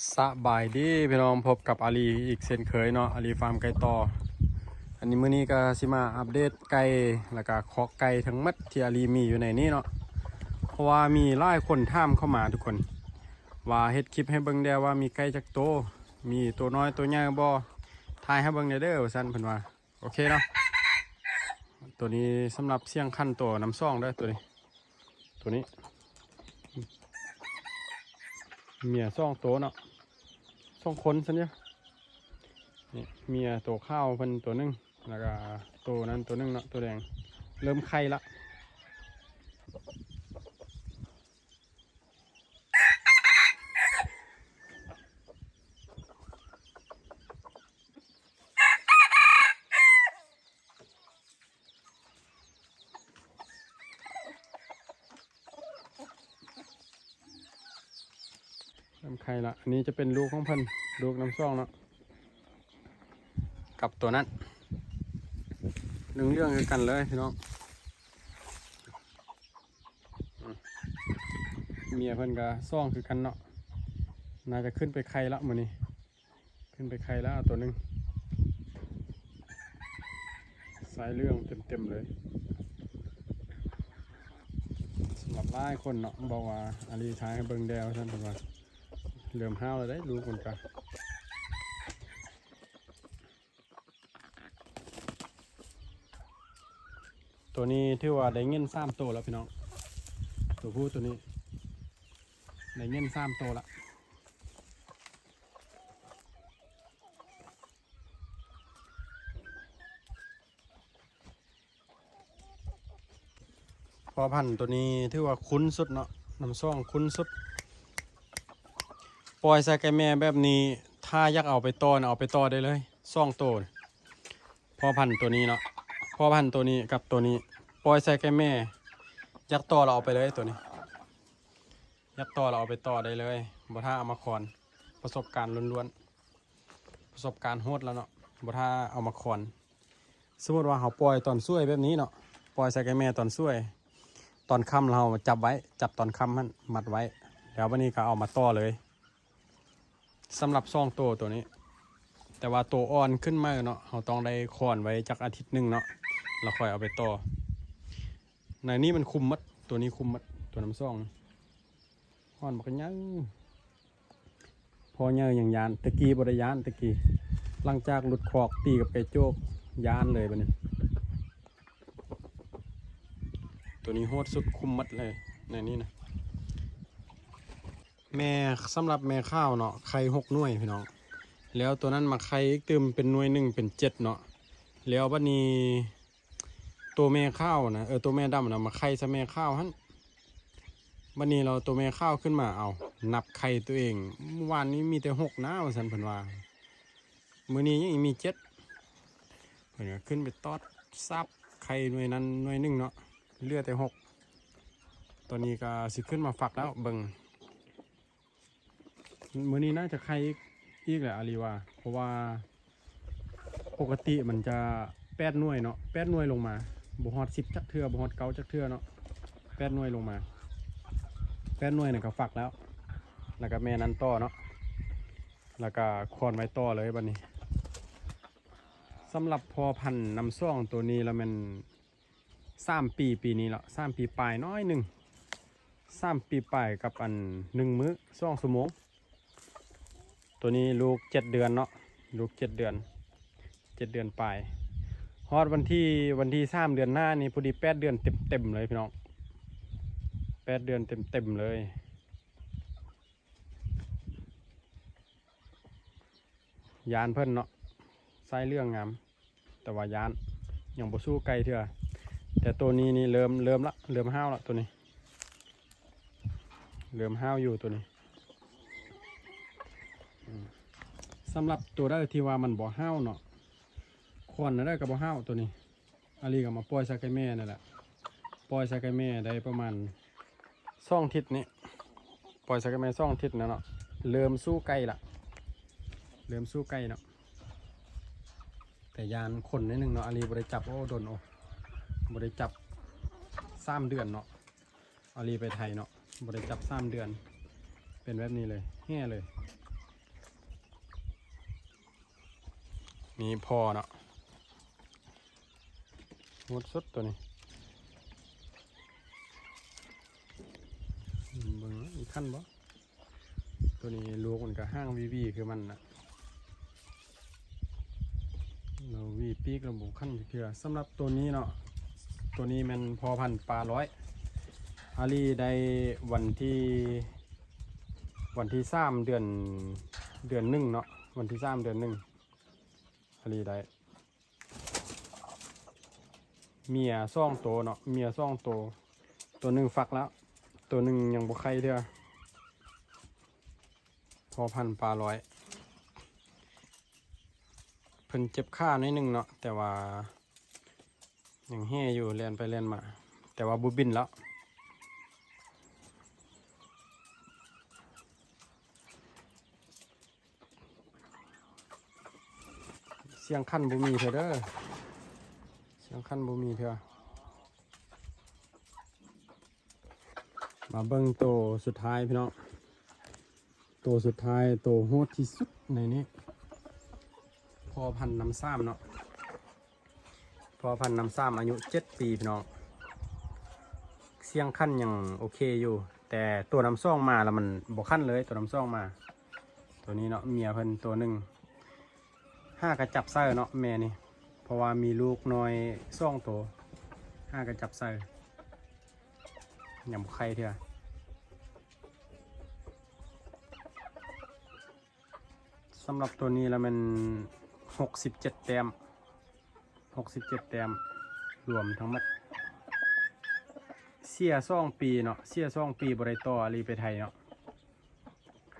ສະບາຍດີພີ່ນ້ອງ, ພົບກັບອາລີອີກເຊັ່ນເຄີຍເນາະ, ອາລີຟາມໄກ່ຕໍ່. ອັນນີ້ ມື້ນີ້ກໍຊິມາອັບເດດໄກ່ ແລ້ວກໍຄອກໄກ່ທັງໝົດທີ່ອາລີມີຢູ່ໃນນີ້ເນາະ, ເພາະວ່າມີຫຼາຍຄົນຖາມເຂົ້າມາທຸກຄົນ ວ່າເຮັດຄລິບໃຫ້ເບິ່ງແດ່ວ່າມີໄກ່ຈັກໂຕ, ມີໂຕນ້ອຍໂຕໃຫຍ່ບໍ່, ຖ່າຍໃຫ້ເບິ່ງແດ່ເດີ ວ່າຊັ້ນເພິ່ນວ່າ. ໂອເຄເນາະ, ໂຕນີ້ສຳລັບສຽງຂັນໂຕນຳສອງເດີ ໂຕນີ້ ໂຕນີ້ ເມຍສອງໂຕເນາະ, ສອງຄົນຊັ້ນເດ. ນີ້ເມຍໂຕຂາວເພິ່ນໂຕໜຶ່ງ ແລ້ວກະໂຕນັ້ນໂຕໜຶ່ງເນາະ, ໂຕແດງເລີ່ມໄຂ່ລະ. ເລີ່ມໄຂ່ລະ. ອັນນີ້ຈະເປັນລູກຂອງເພິ່ນ, ລູກນຳສອງເນາະ, ກັບໂຕນັ້ນ ເຫຼືອງໆຄືກັນເລີຍພີ່ນ້ອງ. ເມຍເພິ່ນກະສອງຄືກັນເນາະ, ໜ້າຈະຂຶ້ນໄປໄຂ່ລະມື້ນີ້. ຂຶ້ນໄປໄຂ່ແລ້ວໂຕໜຶ່ງ, ສາຍເຫຼືອງເຕັມໆເລີຍ. ສຳລັບຫຼາຍຄົນເນາະ ບອກວ່າອາລີຖ່າຍໃຫ້ເບິ່ງແດ່ວ່າຊັ້ນ, ເພິ່ນວ່າເລີ່ມຫ້າວແລ້ວເດ້ ລູກມັນກະ. ໂຕນີ້ຖືວ່າໄດ້ເງິນສາມໂຕແລ້ວພີ່ນ້ອງ, ໂຕຜູ້ໂຕນີ້ໄດ້ເງິນສາມໂຕລະ. ພໍ່ພັນໂຕນີ້ຖືວ່າຄຸນສຸດເນາະ, ນຳສອງຄຸນສຸດ. ປ່ອຍໃສ່ໄກ່ແມ່ແບບນີ້ ຖ້າຢາກເອົາໄປຕໍ່ນະ ເອົາໄປຕໍ່ໄດ້ເລີຍ ສອງໂຕ. ພໍ່ພັນໂຕນີ້ເນາະ, ພໍ່ພັນໂຕນີ້ກັບໂຕນີ້ ປ່ອຍໃສ່ໄກ່ແມ່, ຢາກຕໍ່ລະເອົາໄປເລີຍໂຕນີ້, ຢາກຕໍ່ລະເອົາໄປຕໍ່ໄດ້ເລີຍ ບໍ່ຖ້າເອົາມາຄອນ. ປະສົບການລ້ວນໆ ປະສົບການໂຫດແລ້ວເນາະ, ບໍ່ຖ້າເອົາມາຄອນ. ສົມມຸດວ່າເຮົາປ່ອຍຕອນສວຍແບບນີ້ເນາະ, ປ່ອຍໃສ່ໄກ່ແມ່ຕອນສວຍ, ຕອນຄ່ຳເຮົາຈັບໄວ້, ຈັບຕອນຄ່ຳຫັ້ນມັດໄວ້, ແລ້ວບັດນີ້ກໍເອົາມາຕໍ່ເລີຍ. ສຳລັບສອງໂຕໂຕນີ້, ແຕ່ວ່າໂຕອ່ອນຂຶ້ນມາເນາະ ເຮົາຕ້ອງໄດ້ຄອນໄວ້ຈັກອາທິດໜຶ່ງເນາະ ແລ້ວຄ່ອຍເອົາໄປຕໍ່. ໃນນີ້ມັນຄຸມໝົດ, ໂຕນີ້ຄຸມໝົດ, ໂຕນຳສອງ ຮ້ອນບັກໃຫຍ່. ພໍ່ໃຫຍ່ຍັງຢ້ານ, ແຕ່ກີ້ບໍ່ໄດ້ຢ້ານ, ແຕ່ກີ້ຫຼັງຈາກຫຼຸດຄອກຕີກັບໄກ່ໂຈກ ຢ້ານເລີຍບັດນີ້. ໂຕນີ້ໂຫດສຸດ, ຄຸມໝົດເລີຍໃນນີ້ນະ. ແມ່ ສຳລັບແມ່ຂາວເນາະ ໄຂ່ຫົກໜ່ວຍພີ່ນ້ອງ, ແລ້ວໂຕນັ້ນມາໄຂ່ອີກຕື່ມເປັນໜ່ວຍໜຶ່ງເປັນເຈັດເນາະ. ແລ້ວບັດນີ້ໂຕແມ່ຂາວນະ ເອີ ໂຕແມ່ດຳນະ ມາໄຂ່ໃສ່ແມ່ຂາວຫັ້ນ. ບັດນີ້ລາວ ໂຕແມ່ຂາວຂຶ້ນມາ ເອົາ ນັບໄຂ່ໂຕເອງ, ມື້ວານນີ້ມີແຕ່ຫົກນາ ວ່າຊັ້ນເພິ່ນວ່າ, ມື້ນີ້ຍັງມີເຈັດ. ເພິ່ນກໍຂຶ້ນໄປຕອດສາບໄຂ່ໜ່ວຍນັ້ນໜ່ວຍໜຶ່ງເນາະ, ເຫຼືອແຕ່ຫົກ. ຕອນນີ້ກໍຊິຂຶ້ນມາຟັກແລ້ວ, ເບິ່ງ ມື້ນີ້ໜ້າຈະໄຂ່ອີກ ອີກແຫຼະ ອາລີວ່າ, ເພາະວ່າປົກກະຕິມັນຈະແປດໜ່ວຍເນາະ, ແປດໜ່ວຍລົງມາ, ບໍ່ຮອດສິບຈັກເທື່ອ, ບໍ່ຮອດເກົ້າຈັກເທື່ອເນາະ, ແປດໜ່ວຍລົງມາ, ແປດໜ່ວຍນັ້ນກໍຟັກແລ້ວ, ແລ້ວກໍແມ່ນັ້ນຕໍ່ເນາະ, ແລ້ວກໍຄອນໄວ້ຕໍ່ເລີຍບັດນີ້. ສຳລັບພໍ່ພັນນຳສອງໂຕນີ້ລະແມ່ນ ສາມປີ ປີນີ້ລະ ສາມປີປາຍໜ້ອຍໜຶ່ງ, ສາມປີປາຍກັບອັນໜຶ່ງມື້ສອງຊົ່ວໂມງ. ໂຕນີ້ລູກເຈັດເດືອນເນາະ, ລູກເຈັດເດືອນ, ເຈັດເດືອນປາຍ. ຮອດວັນທີ ວັນທີສາມເດືອນໜ້ານີ້ ພໍດີແປດເດືອນເຕັມໆເລີຍພີ່ນ້ອງ, ແປດເດືອນເຕັມໆເລີຍ. ຢ້ານເພິ່ນເນາະ, ສາຍເຫຼືອງງາມ ແຕ່ວ່າຢ້ານ ຍັງບໍ່ສູ້ໄກ່ເທື່ອ. ແຕ່ໂຕນີ້ນີ້ເລີ່ມ ເລີ່ມລະ ເລີ່ມຫ້າວລະ ໂຕນີ້ເລີ່ມຫ້າວຢູ່ ໂຕນີ້. ອືມ ສຳລັບໂຕໃດທີ່ວ່າມັນບໍ່ຫ້າວເນາະ, ຄອນແນວໃດກໍບໍ່ຫ້າວໂຕນີ້. ອາລີກໍມາປ່ອຍໃສ່ໄກ່ແມ່ນັ້ນແຫຼະ, ປ່ອຍໃສ່ໄກ່ແມ່ໄດ້ປະມານສອງທິດນີ້, ປ່ອຍໃສ່ໄກ່ແມ່ສອງທິດແລ້ວເນາະ, ເລີ່ມສູ້ໄກ່ລະ, ເລີ່ມສູ້ໄກ່ເນາະ. ແຕ່ຢ້ານຄົນໜ້ອຍໜຶ່ງເນາະ, ອາລີບໍ່ໄດ້ຈັບ ໂອ້ ດົນ ໂອ້ ບໍ່ໄດ້ຈັບສາມເດືອນເນາະ. ອາລີໄປໄທເນາະ, ບໍ່ໄດ້ຈັບສາມເດືອນ, ເປັນແບບນີ້ເລີຍ, ແຮ່ເລີຍ. ມີພໍ່ເນາະ ໂຫດສຸດໂຕນີ້. ເບິ່ງອີກຄັນບໍ່? ໂຕນີ້ລູກມັນກະຮ່າງວີໆຄືມັນນະ ລາວຫວີປີກລາວບໍ່ຄັນຈັກເທື່ອ. ສຳລັບໂຕນີ້ເນາະ ໂຕນີ້ແມ່ນພໍ່ພັນປານ້ອຍ ອາລີໄດ້ວັນທີ ວັນທີສາມເດືອນ ເດືອນໜຶ່ງເນາະ ວັນທີສາມເດືອນໜຶ່ງ ອາລີໄດ້ ເມຍສອງໂຕເນາະ ເມຍສອງໂຕ ໂຕໜຶ່ງຟັກແລ້ວ ໂຕໜຶ່ງຍັງບໍ່ໄຂ່ເທື່ອ. ພໍ່ພັນປານ້ອຍ ເພິ່ນເຈັບຂາໜ້ອຍໜຶ່ງເນາະ ແຕ່ວ່າຍັງແຮ່ຢູ່ ແລ່ນໄປແລ່ນມາ ແຕ່ວ່າບໍ່ບິນແລ້ວ. ສຽງຄັນບໍ່ມີເທື່ອເດີ ສຽງຄັນບໍ່ມີເທື່ອ. ມາເບິ່ງໂຕສຸດທ້າຍພີ່ນ້ອງ ໂຕສຸດທ້າຍ ໂຕໂຫດທີ່ສຸດໃນນີ້ ພໍ່ພັນນ້ຳຊາມເນາະ ພໍ່ພັນນ້ຳຊາມ ອາຍຸເຈັດປີພີ່ນ້ອງ. ສຽງຄັນຍັງໂອເຄຢູ່ ແຕ່ໂຕນຳສອງມາລະມັນບໍ່ຄັນເລີຍ ໂຕນຳສອງມາ. ໂຕນີ້ເນາະ ເມຍເພິ່ນໂຕໜຶ່ງ ຫາກະຈັບໃສ່ເນາະແມ່ນີ້ ເພາະວ່າມີລູກນ້ອຍສອງໂຕ ຫາກະຈັບໃສ່ ຍັງບໍ່ໄຂ່ເທື່ອ. ສຳລັບໂຕນີ້ລະແມ່ນຫົກສິບເຈັດແຕ້ມ ຫົກສິບເຈັດແຕ້ມ ລວມທັງໝົດ. ເສຍສອງປີເນາະ ເສຍສອງປີບໍ່ໄດ້ຕໍ່ ອາລີໄປໄທເນາະ.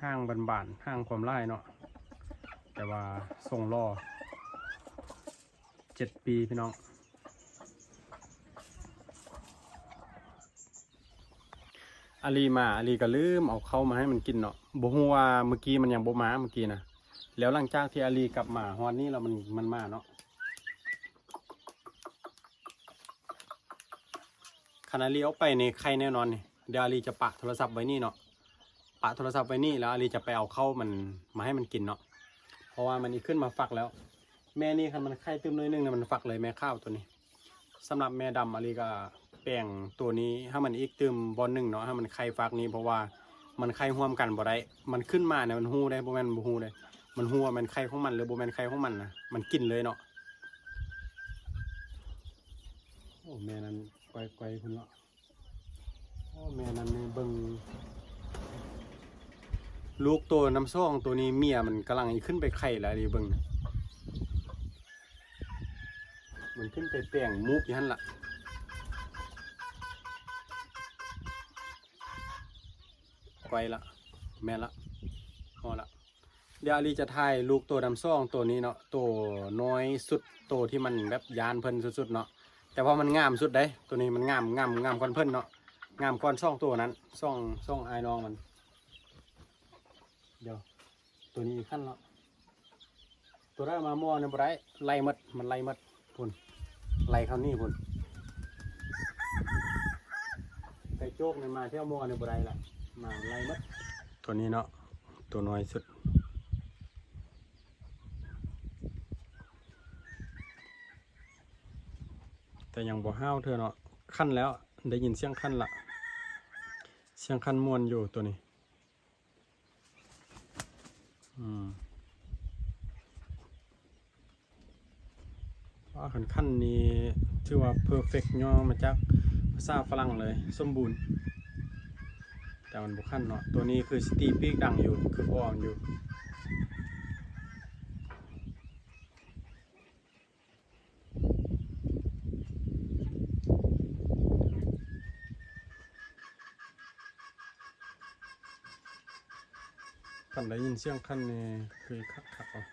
ຮ່າງບານໆ ຮ່າງຄວາມຫຼ້າຍເນາະ ແຕ່ວ່າຊົງຫຼໍ່ ເຈັດປີພີ່ນ້ອງ. ອາລີມາ ອາລີກະລືມເອົາເຂົ້າມາໃຫ້ມັນກິນເນາະ ບໍ່ຮູ້ວ່າມື້ກີ້ມັນຍັງບໍ່ມາ ມື້ກີ້ນະ ແລ້ວຫຼັງຈາກທີ່ອາລີກັບມາຮອດນີ້ແລ້ວ ມັນ ມັນມາເນາະ. ຄັນອາລີອອກໄປນີ້ໄຂ່ແນ່ນອນນີ້ ດຽວອາລີຈະປະໂທລະສັບໄວ້ນີ້ເນາະ ປະໂທລະສັບໄວ້ນີ້ ແລ້ວອາລີຈະໄປເອົາເຂົ້າມັນມາໃຫ້ມັນກິນເນາະ ເພາະວ່າມັນອີກຂຶ້ນມາຟັກແລ້ວ. ແມ່ນີ້ຄັນມັນໄຂ່ຕື່ມໜ້ອຍໜຶ່ງນະ ມັນຟັກເລີຍ ແມ່ຂາວໂຕນີ້. ສຳລັບແມ່ດຳ ອາລີກະແປງໂຕນີ້ໃຫ້ມັນອີກຕື່ມບ່ອນໜຶ່ງເນາະ ໃຫ້ມັນໄຂ່ຟາກນີ້ ເພາະວ່າມັນໄຂ່ຮ່ວມກັນບໍ່ໄດ້ ມັນຂຶ້ນມານະ ມັນຮູ້ໄດ້ ບໍ່ແມ່ນບໍ່ຮູ້ເດ້ ມັນຮູ້ວ່າແມ່ນໄຂ່ຂອງມັນ ຫຼືບໍ່ແມ່ນໄຂ່ຂອງມັນນະ ມັນກິນເລີຍເນາະ. ໂອ້ ແມ່ນັ້ນໄກໆພຸ້ນເນາະ. ໂອ້ ແມ່ນັ້ນນີ້ເບິ່ງ ລູກໂຕນຳສອງໂຕນີ້ ເມຍມັນກຳລັງຊິຂຶ້ນໄປໄຂ່ແລ້ວ ນີ້ເບິ່ງ ມັນຂຶ້ນໄປແປງມູກຢູ່ຫັ້ນລະ ໄກລະ ແມ່ນລະ ຮອດລະ. ດຽວອາລີຈະຖ່າຍລູກໂຕນຳສອງໂຕນີ້ເນາະ ໂຕນ້ອຍສຸດ ໂຕທີ່ມັນແບບຢ້ານເພິ່ນສຸດໆເນາະ ແຕ່ວ່າມັນງາມສຸດເດ້ ໂຕນີ້ມັນງາມ ງາມ ງາມກ່ອນເພິ່ນເນາະ ງາມກ່ອນສອງໂຕນັ້ນ ສອງ ສອງອ້າຍນ້ອງມັນ. ດຽວ ໂຕນີ້ອີກຄັນເນາະ ໂຕນັ້ນມາໝໍ້ນີ້ບໍ່ໄດ້ ໄລ່ໝົດ ມັນໄລ່ໝົດ. ພຸ້ນ ໄລ່ເຂົ້ານີ້ພຸ້ນ ໄກ່ໂຈກນີ້ມາແຖວໝໍ້ນີ້ບໍ່ໄດ້ລະ ມາໄລ່ໝົດ. ໂຕນີ້ເນາະ ໂຕນ້ອຍສຸດ ແຕ່ຍັງບໍ່ຫ້າວເທື່ອເນາະ. ຄັນແລ້ວ ໄດ້ຍິນສຽງຄັນລະ ສຽງຄັນມ່ວນຢູ່ໂຕນີ້. ອືມ ວ່າຄັນຄັນນີ້ຖືວ່າເພີເຟັກ ຍໍມາຈາກພາສາຝຣັ່ງເລີຍ ສົມບູນ ແຕ່ມັນບໍ່ຄັນເນາະ. ໂຕນີ້ຄືຊິຕີປີກດັງຢູ່ ຄືພໍ່ມັນຢູ່. ຄັນໄດ້ຍິນສຽງຄັນນີ້ຄືຄັກໆ ເອົາ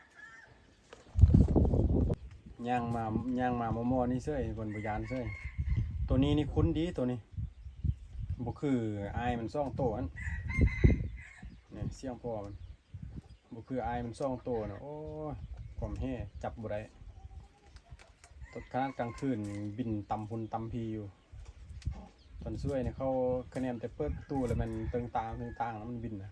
ຍ່າງມາ ຍ່າງມາໝໍ້ໆນີ້ເສີຍ ເພິ່ນບໍ່ຢ້ານເສີຍ. ໂຕນີ້ນີ້ຄຸ້ນດີ ໂຕນີ້ ບໍ່ຄືອ້າຍມັນສອງໂຕຫັ້ນ ນີ້ສຽງພໍ່ມັນ. ບໍ່ຄືອ້າຍມັນສອງໂຕນະ ໂອ້ຍ ຄວາມແຮ່ຈັບບໍ່ໄດ້. ຕອນຂະໜາດກາງຄືນບິນຕຳພຸ້ນຕຳພີຢູ່. ຕອນຊ່ວຍນີ້ເຂົາຄະແນນແຕ່ເປີດປະຕູແລ້ວແມ່ນຕຶງຕາງ ຕຶງຕາງ ແລ້ວມັນບິນນະ.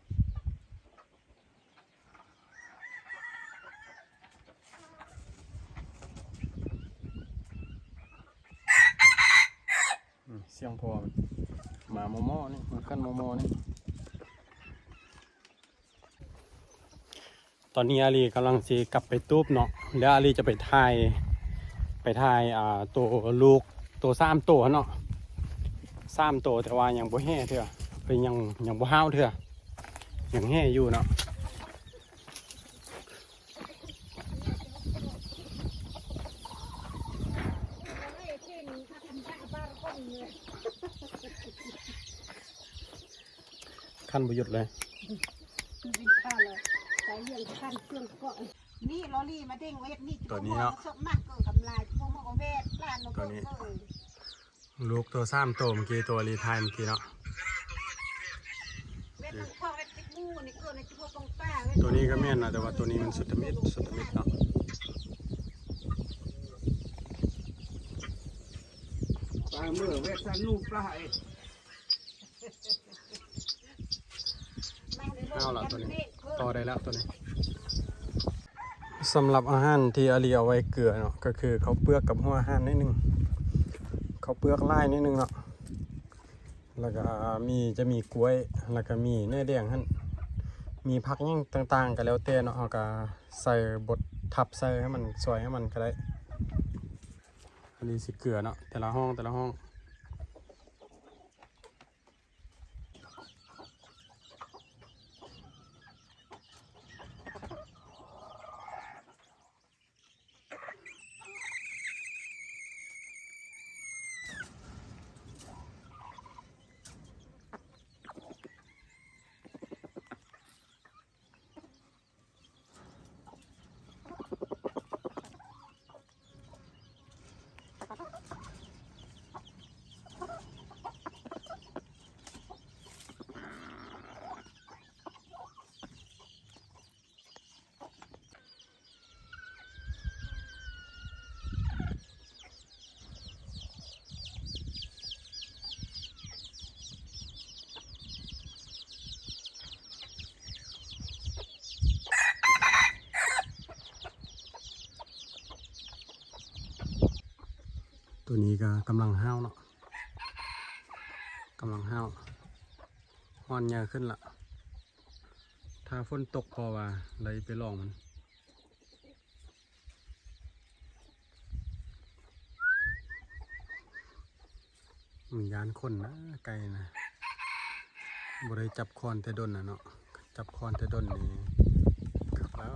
ສຽງພໍ່ມັນມາມໍ່ໆນີ້ ມາຂັ້ນມໍ່ໆນີ້. ຕອນນີ້ອາລີກຳລັງຊິກັບໄປຕູບເນາະ ແລ້ວອາລີຈະໄປຖ່າຍ ໄປຖ່າຍ ອ່າ ໂຕລູກ ໂຕສາມໂຕຫັ້ນເນາະ ສາມໂຕ ແຕ່ວ່າຍັງບໍ່ແຫ່ເທື່ອ ເພິ່ນຍັງ ຍັງບໍ່ຫ້າວເທື່ອ ຍັງແຫ່ຢູ່ເນາະ. ຄັນບໍ່ຢຸດເລີຍ ນີ້ລໍລີມາເດ້ງເວດນີ້ ຕົວນີ້ເນາະ ມາເກີດກຳລາຍ ພວກມັນກໍເວດຫຼານ ຕົວນີ້ ເກີດ ລູກໂຕສາມໂຕເມື່ອກີ້ ໂຕລີຖ່າຍເມື່ອກີ້ເນາະ ໂຕນີ້ກໍແມ່ນນະ ແຕ່ວ່າໂຕນີ້ມັນສຸດທະມິດ ສຸດທະມິດເນາະ ປາເມືອເວດສັນນູປາ ເອົາລະ ໂຕນີ້ຕໍ່ໄດ້ແລ້ວ ໂຕນີ້. ສຳລັບອາຫານທີ່ອາລີເອົາໄວ້ເກືອເນາະ ກໍຄືເຂົ້າເປືອກກັບຫົວອາຫານໜ້ອຍໜຶ່ງ ເຂົ້າເປືອກຫຼາຍໜ້ອຍໜຶ່ງເນາະ ແລ້ວກໍມີ ຈະມີກ້ວຍ ແລ້ວກໍມີເນື້ອແດງຫັ້ນ ມີຜັກຫຍັງຕ່າງໆ ກໍແລ້ວແຕ່ເນາະ ເຮົາກໍໃສ່ບົດທັບໃສ່ໃຫ້ມັນ ຊ່ອຍໃຫ້ມັນກໍໄດ້. ອັນນີ້ຊິເກືອເນາະ ແຕ່ລະຫ້ອງ ແຕ່ລະຫ້ອງ. ໂຕນີ້ກໍກຳລັງຫ້າວເນາະ ກຳລັງຫ້າວ ຮ້ອນໃຫຍ່ຂຶ້ນລະ ຖ້າຝົນຕົກພໍວ່າ ໄດ້ໄປລອງມັນ. ມັນຢ້ານຄົນນະ ໄກ່ນະ ບໍ່ໄດ້ຈັບຄ້ອນແຕ່ດົນນະເນາະ ຈັບຄ້ອນແຕ່ດົນນີ້ຄັກແລ້ວ.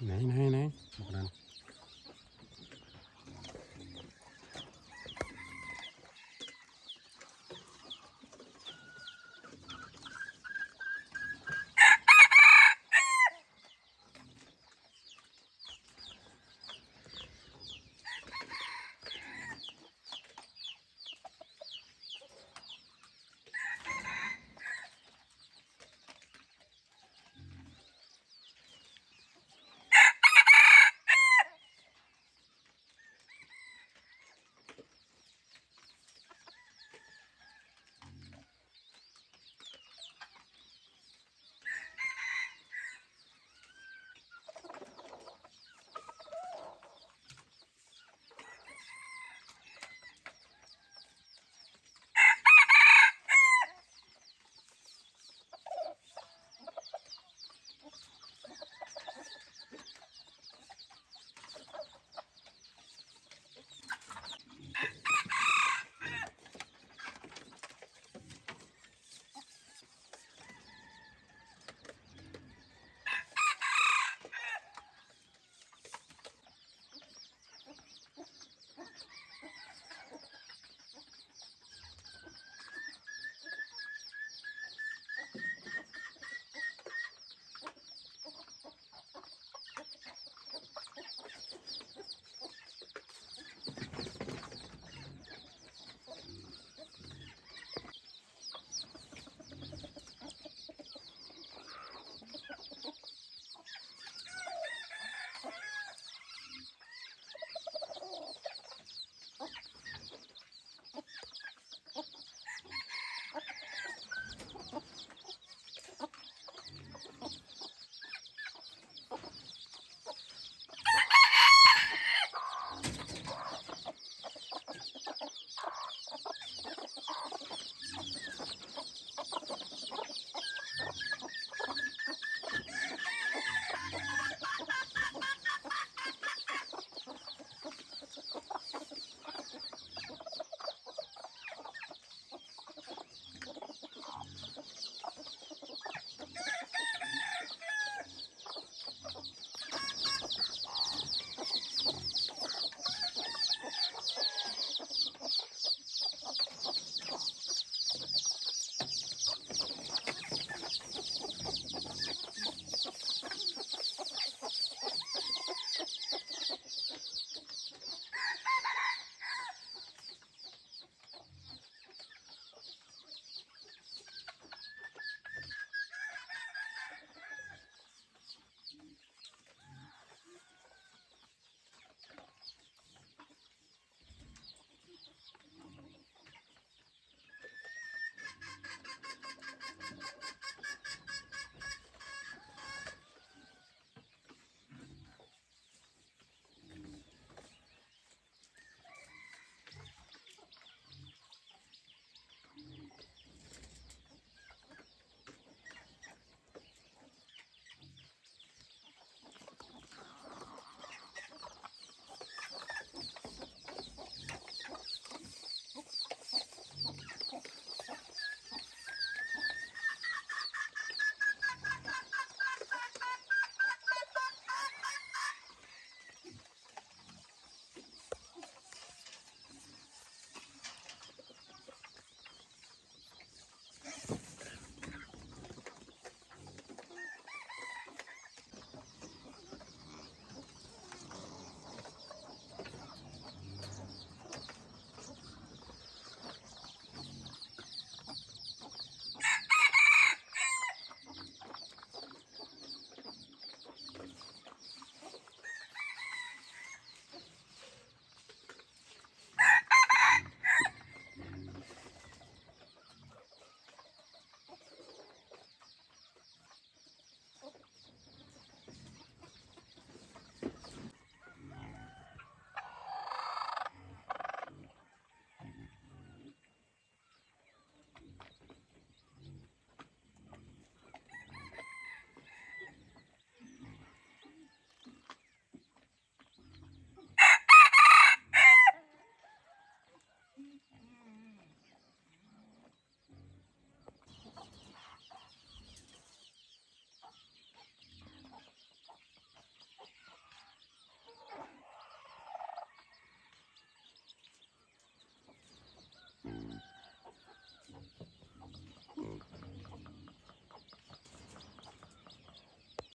ໄຫນ ໄຫນ ໄຫນ?